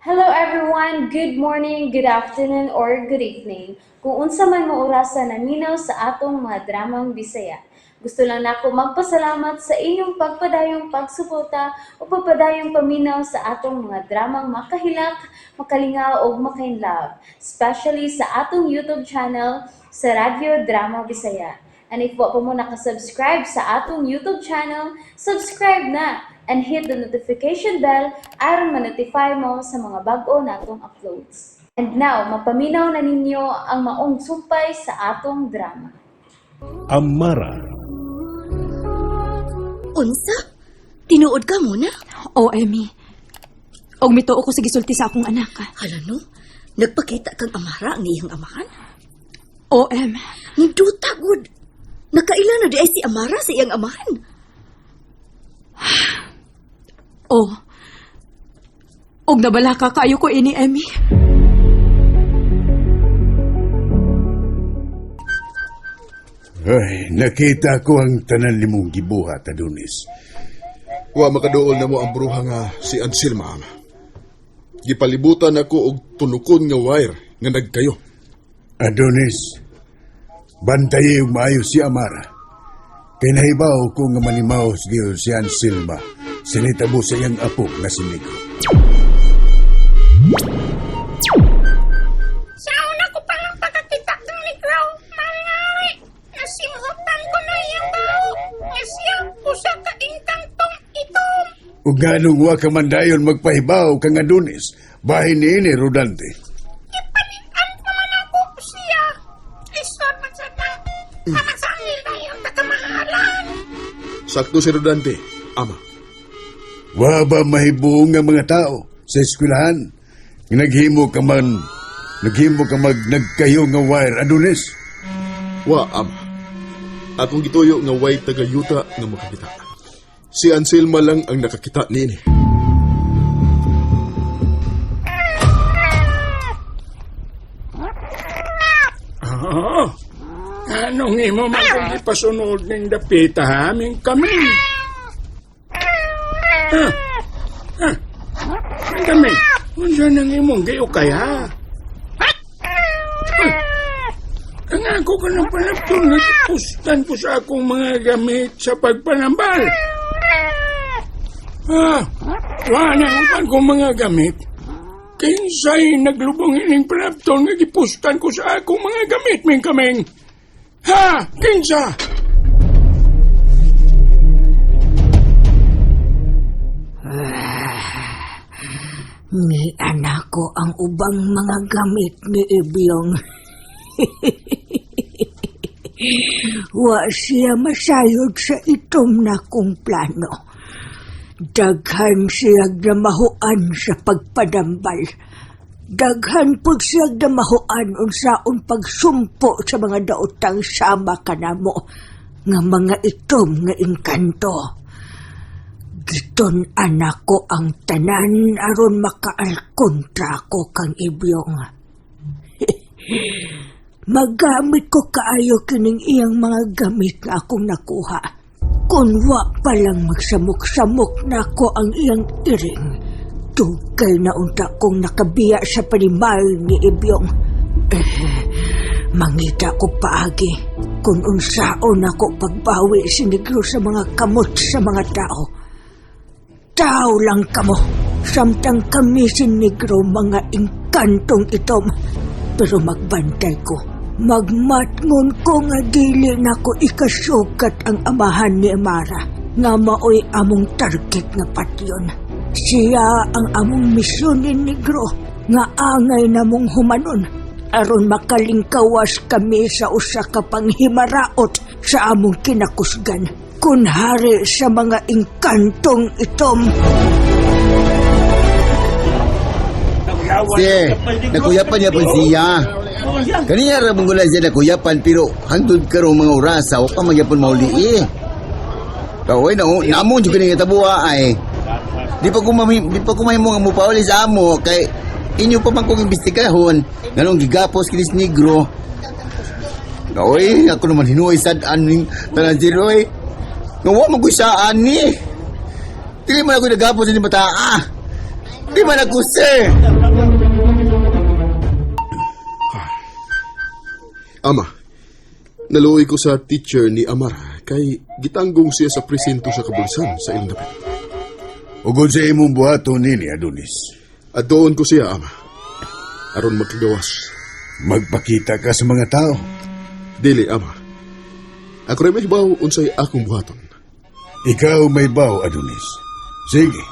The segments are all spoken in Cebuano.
Hello everyone! Good morning, good afternoon, or good evening. Kung unsa man mo orasa naminaw sa atong mga dramang Bisaya. Gusto lang nako magpasalamat sa inyong pagpadayong pagsuporta o pagpadayong paminaw sa atong mga dramang makahilak, makalingaw ug makainlove, especially sa atong YouTube channel sa Radyo Drama Bisaya. And if wa pa mo nakasubscribe sa atong YouTube channel, subscribe na and hit the notification bell aron ma-notify mo sa mga bag-o natong uploads. And now, mapaminaw na ninyo ang maong sumpay sa atong drama. Amara. Unsa? Tinuod ka muna? Oh, Emmy. Og mituo ko sa gisulti sa akong anak. Hala no? Nagpakita kang Amara ang iyang amahan? Oh, Em. Ninduta gud. Nakaila na di ay si Amara sa iyang amahan. Oh. Og nabalaka kaayo ko ini, Emmy. Ay, nakita ko ang tanan nimong gibuhat, Adonis. Wa makaduol na mo ang bruha nga si Anselma, ama. Gipalibutan ako og tunukon nga wire nga nagkayo. Adonis, bantayi og maayo si Amara. Kay nahibaw ko nga manimaos giyon si Anselma sinitabo sa iyang apo nga si Negro. Sa una ko pa lang pagkakita ng negro, mangari, nasimutan ko na iyang bao, nga siya usa ka engkantong itom. Ug nganong wa ka man dayon magpahibaw kang Adonis, bahin niini Rodante. Ipanian pa man ako siya. Lisod man sa nang, kamasangil na iyang takamahalan. Sakto si Rodante, ama. Wa ba mahibuong nga mga tao sa eskwelahan? Nga Naghimo ka man, naghimo ka mag nagkayo nga wire, Adonis. Wa, ama. Akong gituyo nga way tagayuta nga makakita. Si Anselma lang ang nakakita niini. Oo. Anong imo man kung ipasunod ng dapita aming kami? Ha? Ha? Ang kami? Unsa nang imong giukay ha? Ay, ang ako ka ng panapton nga gipustan ko sa akong mga gamit sa pagpanambal. Ha? Wala na uban kong mga gamit. Kinsay naglubong ining panapton nga gipustan ko sa akong mga gamit, ming kaming. Ha? Kinsa? Ni anak ko ang ubang mga gamit ni Ibyong. Wa siya masayod sa itom na kong plano. Daghan siya namahuan sa pagpadambal. Daghan pud siya namahuan unsaon pagsumpo sa mga daotang sama kanamo nga mga itom nga engkanto. Giton anak ko ang tanan aron makaalkontra ko kang Ibyong. Magamit ko kaayo kining iyang mga gamit nga akong nakuha. Kun wa pa lang magsamok-samok na ko ang iyang iring. Dugay na unta kong nakabiya sa panimal ni Ibyong. Eh, mangita ko paagi kung unsaon ako pagbawi si Negro sa mga kamot sa mga tao. Tao lang kamo. Samtang kami si Negro mga engkantong itom. Pero magbantay ko. Magmatngon ko nga dili na ko ikasukat ang amahan ni Amara. Nga maoy among target nga patyon. Siya ang among misyon ni Negro. Nga angay namong humanon. Aron makalingkawas kami sa usa ka panghimaraot sa among kinakusgan. Kunhari sa mga engkantong itom. Sir, nakuyapan niya po siya. Kaniya ra mong gulay siya nakuyapan pero hangtod karong mga orasa wa pa magyapon mauli eh. Kaoy na namo jud kini tabuha ay. Di pa ko mahimo nga mopauli sa amo kay inyo pa man kong imbestigahon nganong gigapos kinis negro. Kaoy, ako naman hinuoy sad aning tanan si Roy. Nga wa man ko'y saan ni. Dili man ako nagapos ini bataa. Di man ako, sir! Ama, naluoy ko sa teacher ni Amara kay gitanggong siya sa presinto sa kabulsan sa ilang dapit. Ugod sa imong buhaton nini, Adonis. At doon ko siya, Ama. Aron magkagawas. Magpakita ka sa mga tao. Dili, Ama. Ako rin may hibaw unsay akong buhaton. Ikaw may baw, Adonis. Sige,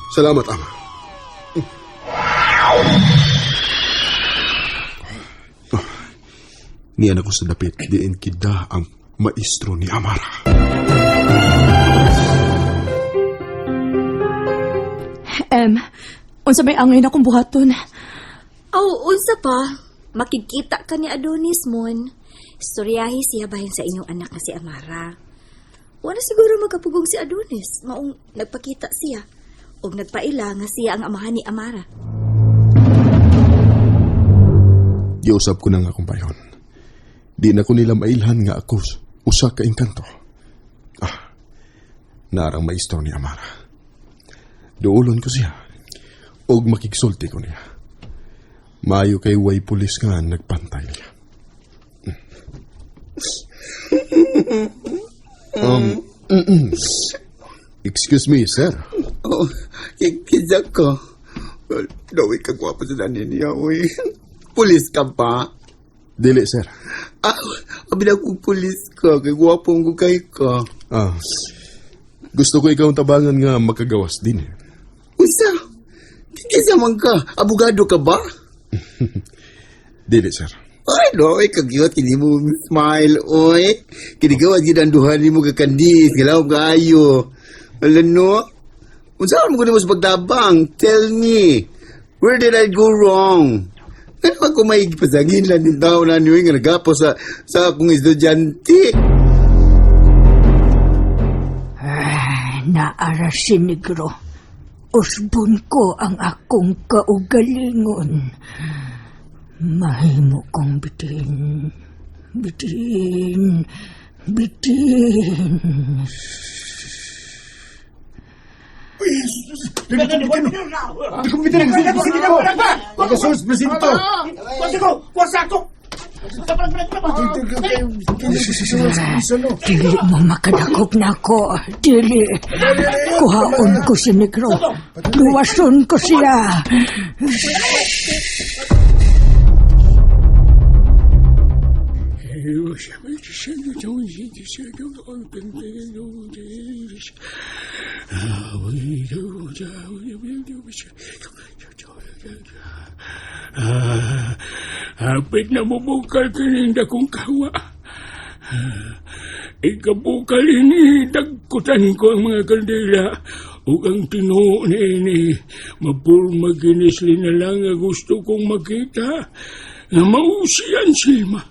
Salamat, Ama. Ah, Niyan ako sa dapit, diin kida ang maestro ni Amara. Em, unsa may angay na kong buhaton? Aw, unsa pa? Makikita ka ni Adonis mon. Istoryahi siya bahin sa inyong anak na si Amara. Wala siguro magkapugong si Adonis. Maong nagpakita siya. Og nagpaila nga siya ang amahan ni Amara. Giusap ko na nga akong payon. Di na ko nila mailhan nga ako usa ka engkanto. Ah, naarang maestro ni Amara. Duulon ko siya. Og makigsulti ko niya. Maayo kay way pulis nga nagpantay niya. Excuse me, sir. Oh, kinsa ka. Dawi ka gwapo sa danin niya, uy. Pulis ka ba? Dili, sir. Ah, abi na kong pulis ka. Kay gwapo ko kay ka. Ah, gusto ko ikaw ang tabangan nga makagawas din. Unsa? Kinsa man ka? Abogado ka ba? Dili, sir. Ay, no, ay, kagyot, kini mo smile, oy. Kinigawa, gid ang duha ni mo kakandis, gilaw kaayo. Alam no? Unsa mo kuno mo sa pagtabang? Tell me, where did I go wrong? Ano ba kung may pasangin lang din tao na niyo nga nagapo sa akong estudyante? Naara si Negro. Usbon ko ang akong kaugalingon. Mahimo kong bitin. Bitin. Bitin. Pagkasus, presinto! Dili mo makadakop na ako. Dili. Kuhaon ko si Negro. Luwason ko siya. Ah, hapit na mubukal kining dakong kawa. Ikabukal ini, dagkutan ko ang mga kandila ug ang tinuo niini. Mapurma ginisli na lang ang gusto kong makita nga mausiyan silma.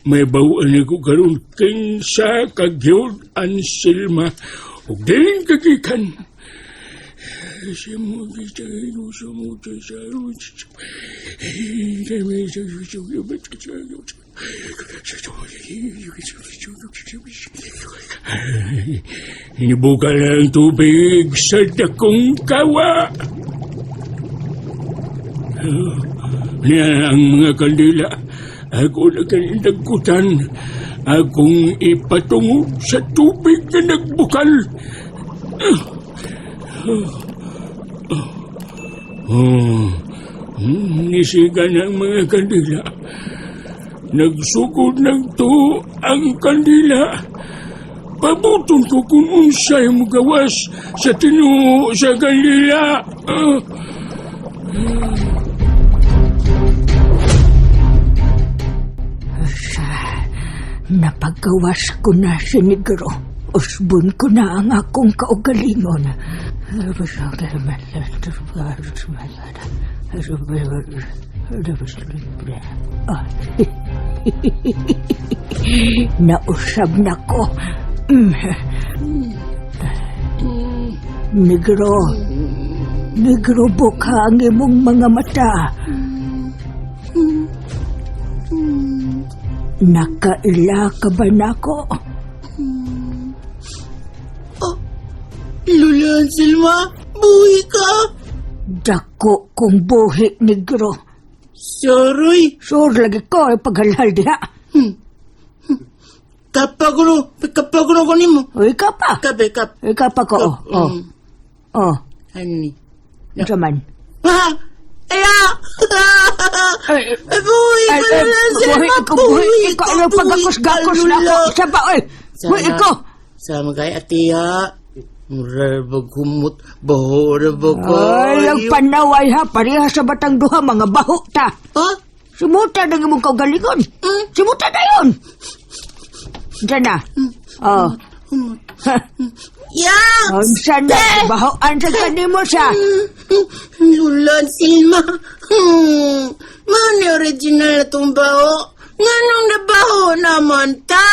May bawaan ako karon kinsa kagyod ang silma ug din kagikan. Hinibukal na ang tubig sa dakong kawa. Niya ang mga kandila. Ako na kanindagkutan. Akong ipatungod sa tubig na nagbukal. Oh, nisiga na ang mga kandila. Nagsugod ng tuo ang kandila. Pabuton ko kung unsay mugawas sa tinuo sa kandila. Ah. Napagawas ko na si Negro. Usbon ko na ang akong kaugalingon. Nausab na ko. Negro, Negro, buka ang imong mga mata. Nakaila ka ba nako? Lola Anselma, buhi ka! Dako kong buhi, negro. Soroy. Sure lagi ko ay paghalhal diha. Kapagro, kapagro ko nimo. O, ikaw pa. Kape, kap. Ikaw pa ko, oh. Oh. Oh. Ani. Unsa man? Ha! Ala! Ay, Buhi ay, ka ay, na lang, buhi Selma. ko, buhi ko. Ayaw pagakos-gakos na ako. Saba, oy. Buhi ko. Sama kay atiya. Mura ba kumot, baho ra ba ko? Ay, ang panaway ha. Pareha sa batang duha, mga baho ta. Ha? Simuta na imong kaugalingon. Simuta na yun. Diyan na. Oh. Ya! Unsa na, bahoan sa kanimo siya. Lula, Silma. Mano original na tong baho? Nganong nabaho naman ta?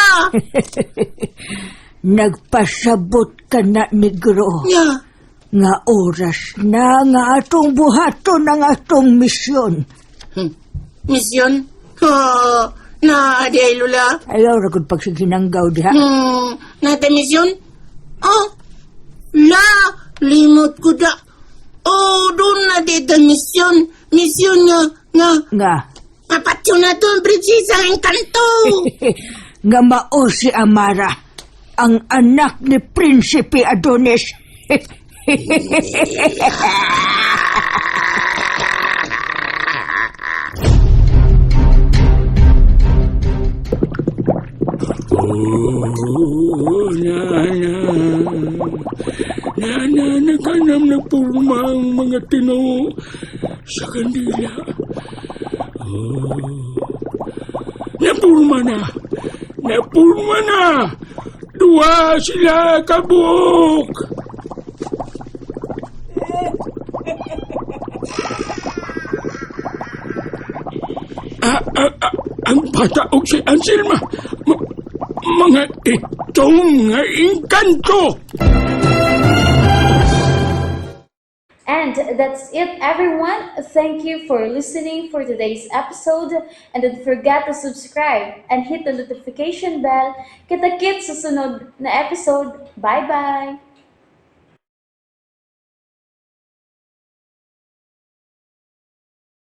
Nagpasabot ka na, negro. Ya. Nga oras na nga atong buhaton ang atong misyon. Misyon? Ha, na, di ay Lula. Ayaw ra gud pagsiginanggaw diha. Nata misyon? Oh, la, limot ko da. Oh, doon na dito misyon. Misyon nga, nga. Nga. Kapatyo na to ang prinsesa ng engkanto. Nga mao si Amara, ang anak ni Prinsipe Adonis. Oh, nana. Nana, nagkanam na purma ang mga tino sa kandila. Oh. Napurma na! Napurma na! Duha sila kabuok! Ah, ah, ah, ang bata og si Anselma! Mga itong nga engkanto! And that's it, everyone. Thank you for listening for today's episode. And don't forget to subscribe and hit the notification bell. Kita-kits sa sunod na episode. Bye-bye!